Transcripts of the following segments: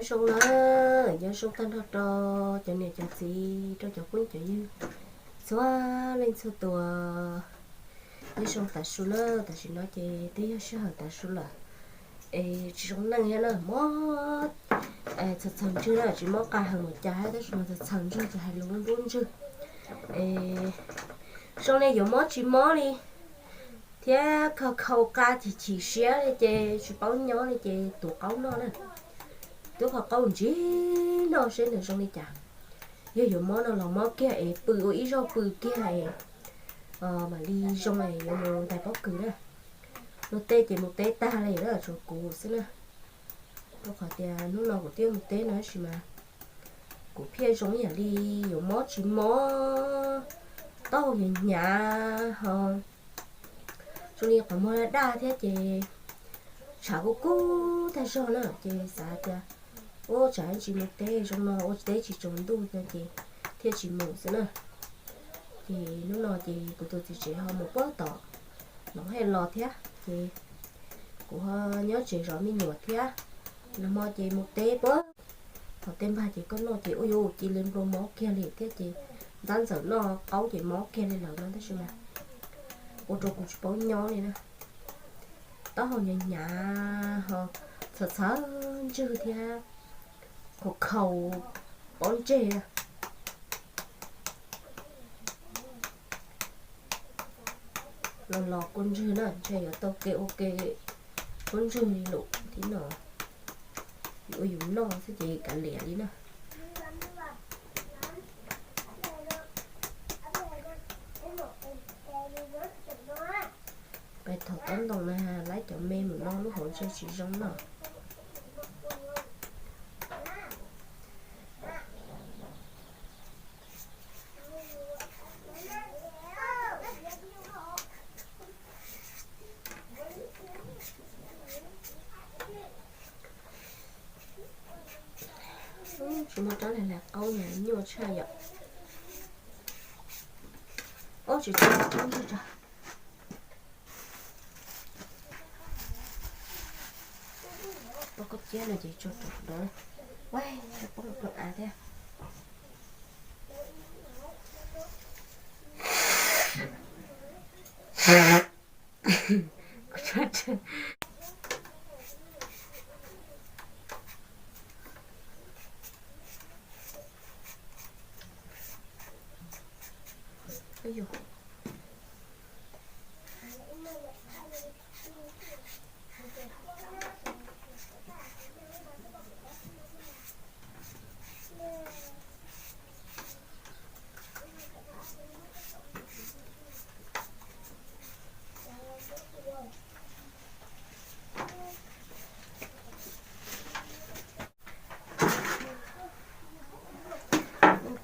Zoo na, nyob zoo tag nrho rau cov niam cov txiv, rau cov phooj cov ywg txhua leej txhua tus. Nyob zoo tav su na, tam sim no ces twb yog sij hawm tav su lawm. Es tsis zoo neej thiab na, mob txhaws txhaws ntswg na, tsis mob qas heev ua cas thiab tab sis mas txhaws txhaws ntswg ces hais lus nruab ntswg. Es zoo li yuav mob tsis mob li thiab khaus khaus qas chim chim siab li ces tsis paub nyob li ces tuav qaub noj na. Tuav qhov qaub ntsig noj seb nws zoo li cas. Yog yuav mob no los mob kiag es pw ua ib zaug pw kiag es mam li zoo es yuav mus ntais pob kws na. Mus teb ces mus teb tag li na, tshuav kuv xwb na. Rau qhov tias hnub no kuv twb mus teb no tab sis mas kuv pheej zoo ib yam li yuav mob tsis mob, taub hau hnyav hnyav ho zoo li qhov muag daj thiab ces tshav kub kub tag zog na ces xav tias ua tsam tsis mus teb, zoo no ua teb tsis tsaus ntuj no ces thiaj tsis mus xwb na. Ces hnub no ces kuv tus txiv tsev ho mus puag tom Noov Hej los thiab ces kuv ho nyob tsev zov me nyuam thiab. Nag hmo ces mus teb puag tom tej npag ces koj noj ces ua yuav cia li nplua mob kiag li thiab ces ntxab ntxawm noj qaub ces mob kiag li lawm no tab sis mas ua rau kuv tsis paub nyob li na. Taub hau hnyav hnyav ho txhaws txhaws ntswg thiab khaus khaus pob ntseg. Los los kua ntswg na, ntshe yuav tau ke ua ke pob ntswg li lawm thiab no. Ua yus noj xwb ces kav liam li na. Pais thov tob ntoos na, laib cov me mus no lub hauv ntshe tsis zoo no. Tsis muaj rab lam lam qaub na, nyuaj tshaj yom. Ob tsis tau qaub ntag tso. Poj koj ciab no ces tso rau no. Ua, poj koj av thiab.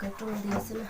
Kawg rooj nti xwb na.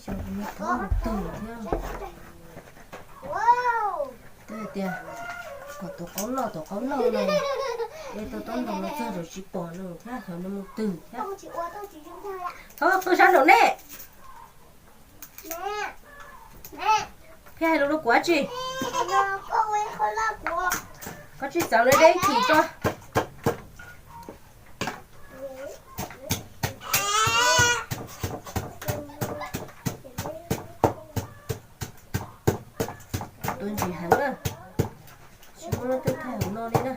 Xyov kuv muab tub mus twg thiab. Twb hais tias kom tuav qaub noj tuav qaub noj no, es tau tob ntoos no txog zaum tsis pom no thiab, xyov nws mus twg thiab. Thov qw sab nraum nej. Pheej hais lus rau kuv dab tsi? Koj tsis txaus li deb chim tso. Tus ntsis heev na, tsis muaj leej twg thaij hauv no li na.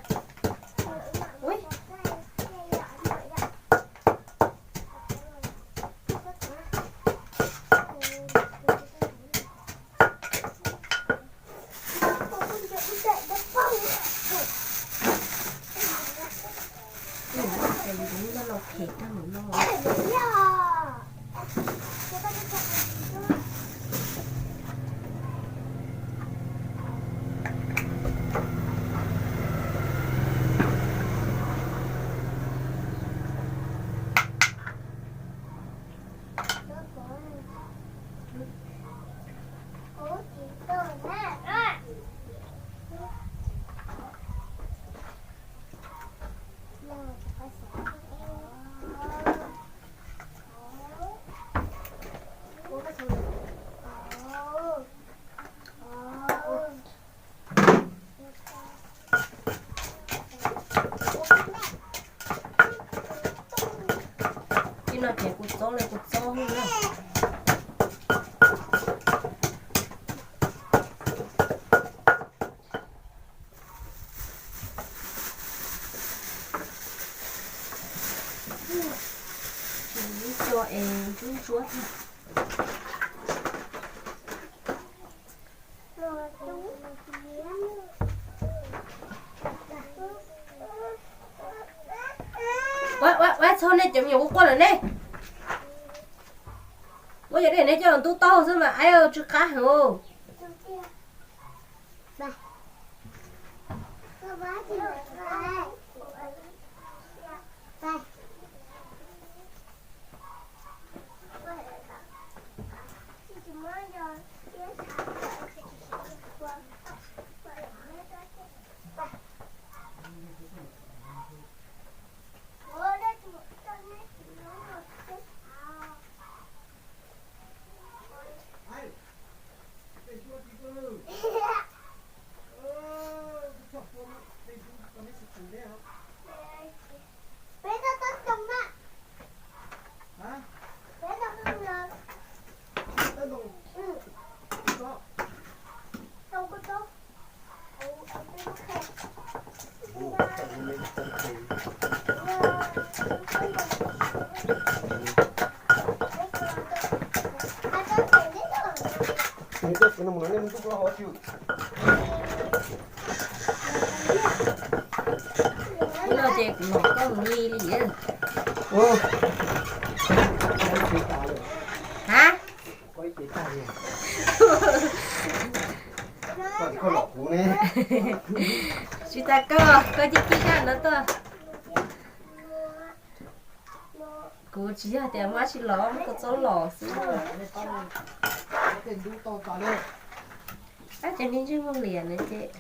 Phem tag mus no. Ib no ces kuv txob li kuv txob na. Ib co es ntsuab ntsuab thiab. Ua, ua, ua txhob nej cov me nyuam quaj quaj lawm ne. Muab cov dej neb coj ntub tau xwb mas aib tsw qab heev. Ib no ces kuv los koj mus li li. Ha? Tsis tas koj, koj cia ci zaj no tuaj. Kuv tsis yog tias muab tsis los, muab kua txob los xwb. Ab, cov niag ntsej muag liam na ces.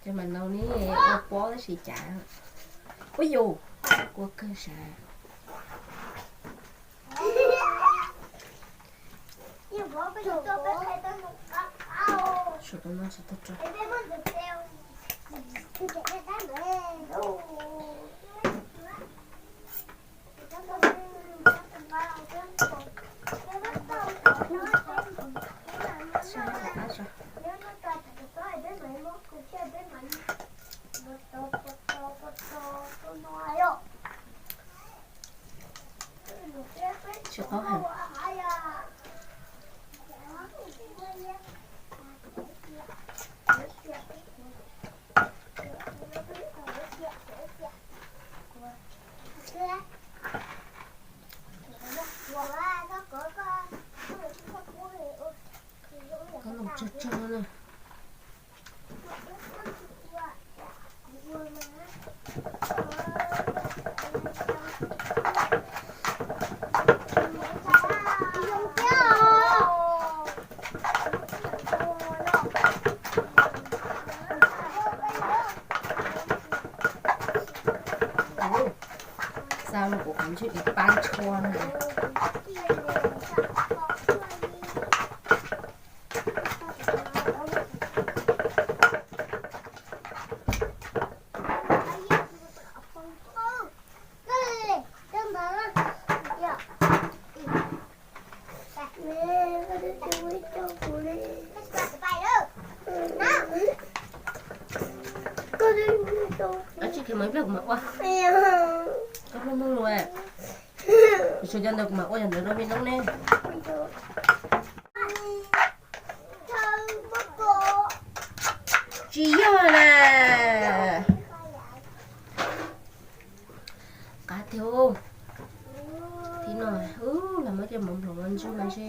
Cov mas no ne, ua pob tab sis cas, ua yus, kua kawg sav. Saum no tsis tau tso. Tsis qaub heev. Koj los tsawg tsawg na. Xa mus kuv qhov ntswg ib pab tshua na. Mas ib pliag kuv mam ua. Koj hlub hlub lus, tshuav cov ntawd kuv mam ua cov ntawd rau me noob ne. Tsis yog na. Qab tiag. Thib no, ub, los muab cov mov nplaum los ntsw mas ntshe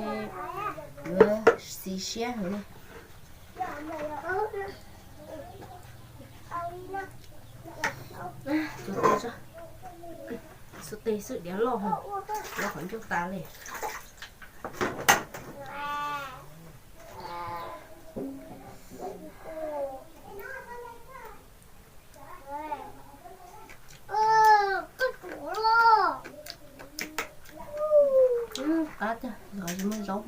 yuav xis siab heev li. Xuas tes xwb, diav loj heev, loj qhov ncauj tas li. Qab tiag, nkaus tsis muaj zaub.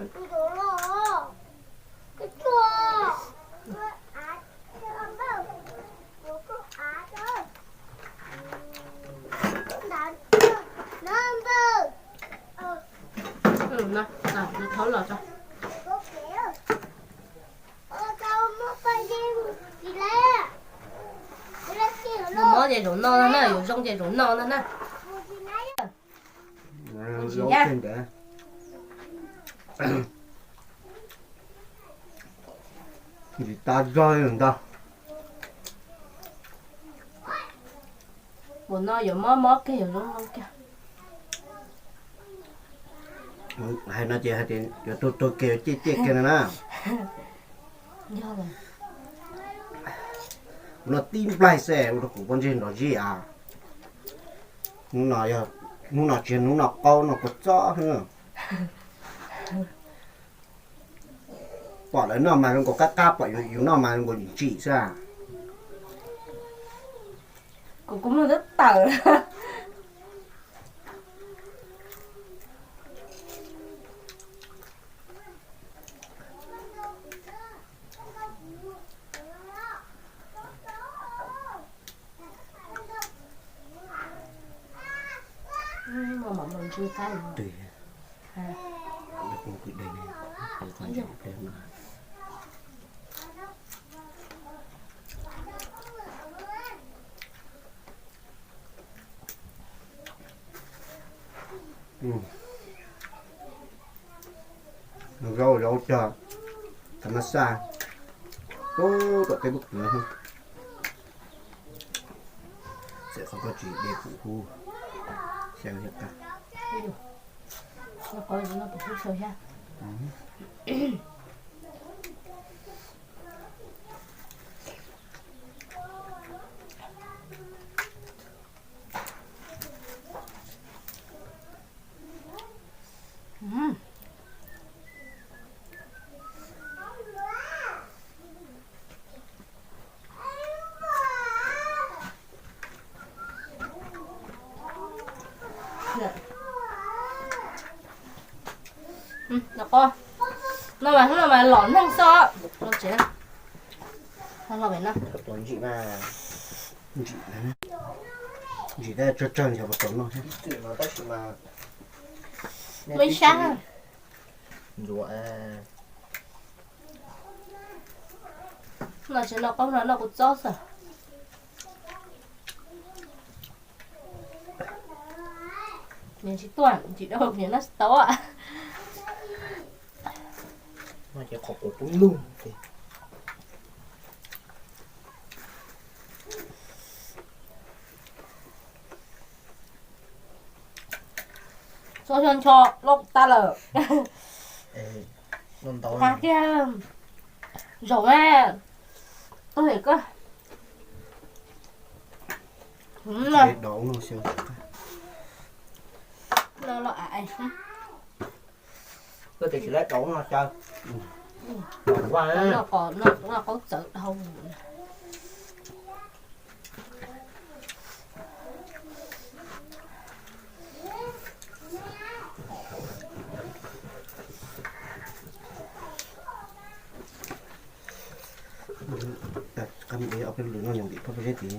Thauv los tso. Yuav mob ces zaum no ntag na, yuav zoo ces zaum no ntag na. Ntsis tas zog li ntag. Ua no yuav mob mob kiag yuav zoo zoo kiag. Hais no ces hais tias yuav tuag tuag kiag yuav ciaj ciaj kiag no na. Ua no tib nplaig xwb ua rau kuv pob ntseg nrov zij a. Hnub no tsis yog hnub no qaub no kua txob xwb. Pom lawv noj mas zoo nkaus qab qab, pom yus noj mas zoo nkaus ntsim xwb. Kuv kuv mloog twb tawm. Zaub zaub cog, tam mab xaj, ub, tom teb pub pwv. Txawm qhov koj tsis de pum hub, xyaw thiab qab. No mas hnub no mas lom neeg xwb. Los tsev na. Los pem no. Ntsim mas, ntsim, ntsim tab tsawg tsawg ntshe puas tau noj thiab. Muaj ib sab. No tsis noj qaub no noj kuv txob xwb. Niam tsis tuaj, tsis dau, niam noj tsis tau. Ces qhov kuv pub lug ces txob xyoo ncho loj tas lawm. Tag kiag, zaum na, tuag koj. Koj tias tsis lab daus no caw. Noj qaub txawv dhau. Qab mus de ob peb lwm no yog ntim phab peb zeb tid,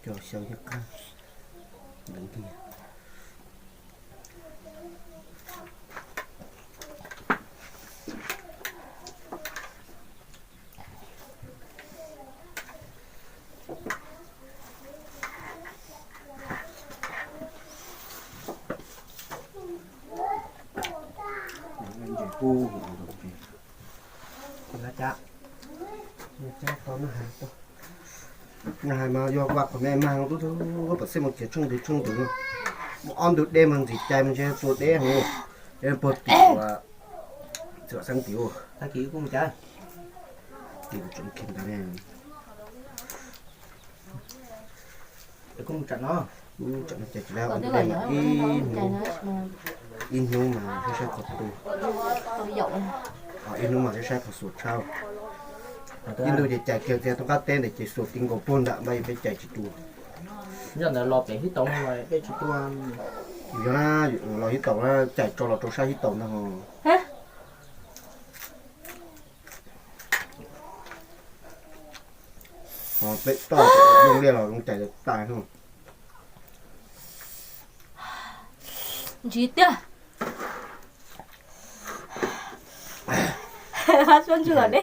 cov xyaw thiab qab ntawd kiag. Ntshe kuj, ntshe hais mas yog vaj qhov me mas tub tub pam xej mus kiag tsheej ntws tsheej ntws no, mus ob ntug dej mas ntxim cai mas ntshe txua deb heev, puag tim uas txawm xeeb tim ua, tim tseem khe ntawd ne. Ub, tsam no ces tsis laib ob ntug dej mas ib hnub, ib hnub mas saib saib qhov tu, ib hnub mas saib saib qhov xuas tshab. Ib ntu ces cais kiag txiav tau qab teb ntawd ces xuas ti nkaus puag nram npaj peb cais tsis tu. Yog ntawd los pem hib taus no los peb tsis tu. Yog na, los hib taus na, cais tso los rau sab hib taus ntag ho. Ho peb toj zoo liaj los zoo cais tas no. Ntsis tiag. Suab ntswg ne.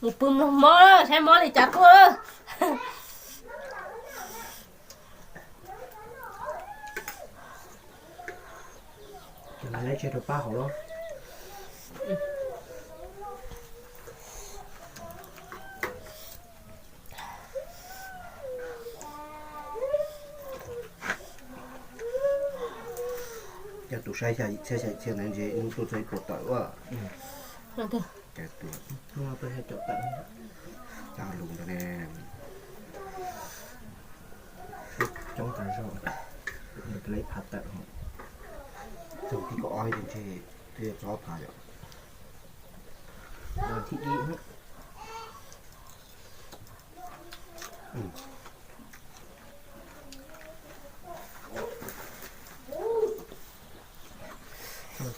Mus pw mloog mob, saib mob li cas tuaj. Ces lawv neb tseg rau pab hauv los. Cov tus saib xya yim txhiab xya yim txhiab ntawd ntshe ib hnub tuaj txog ib puas tawm ua. Cov tus cov lus ntawd ne, coob tas zog, nws twb lawv ib phav tawm, txog thib kaum ob ntshe twb yuav txog ob phav yom. Thib ib.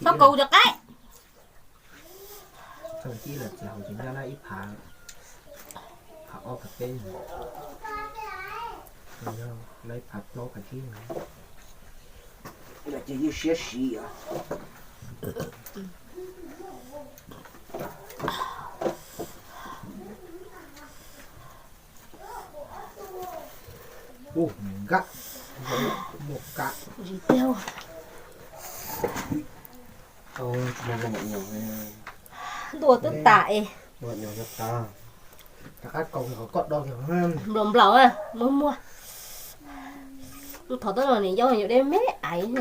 Tau kaus cov qaib. Txog ib los txiv hauv ces nyob lawm ib phav, phav ob phav peb, lawv phav plaub phav tsib no. Ces ywj siab siv os. Ub, nkaj, muaj kab. Ntsis tiag. Ntuj twb tas es. Rov qab kaus qhov koj do kiag. Nplaum nplaum, muag muag. Thov tau los niam yau yuav deb me aiv.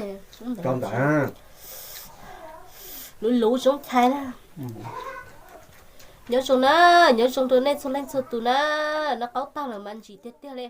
Rau ntawd. Luv luv zoo tshais na. Nyob zoo na, nyob zoo rau nej txhua leej txhua tus na. Noj qaub tag lawm mas ntsis tiag tiag li.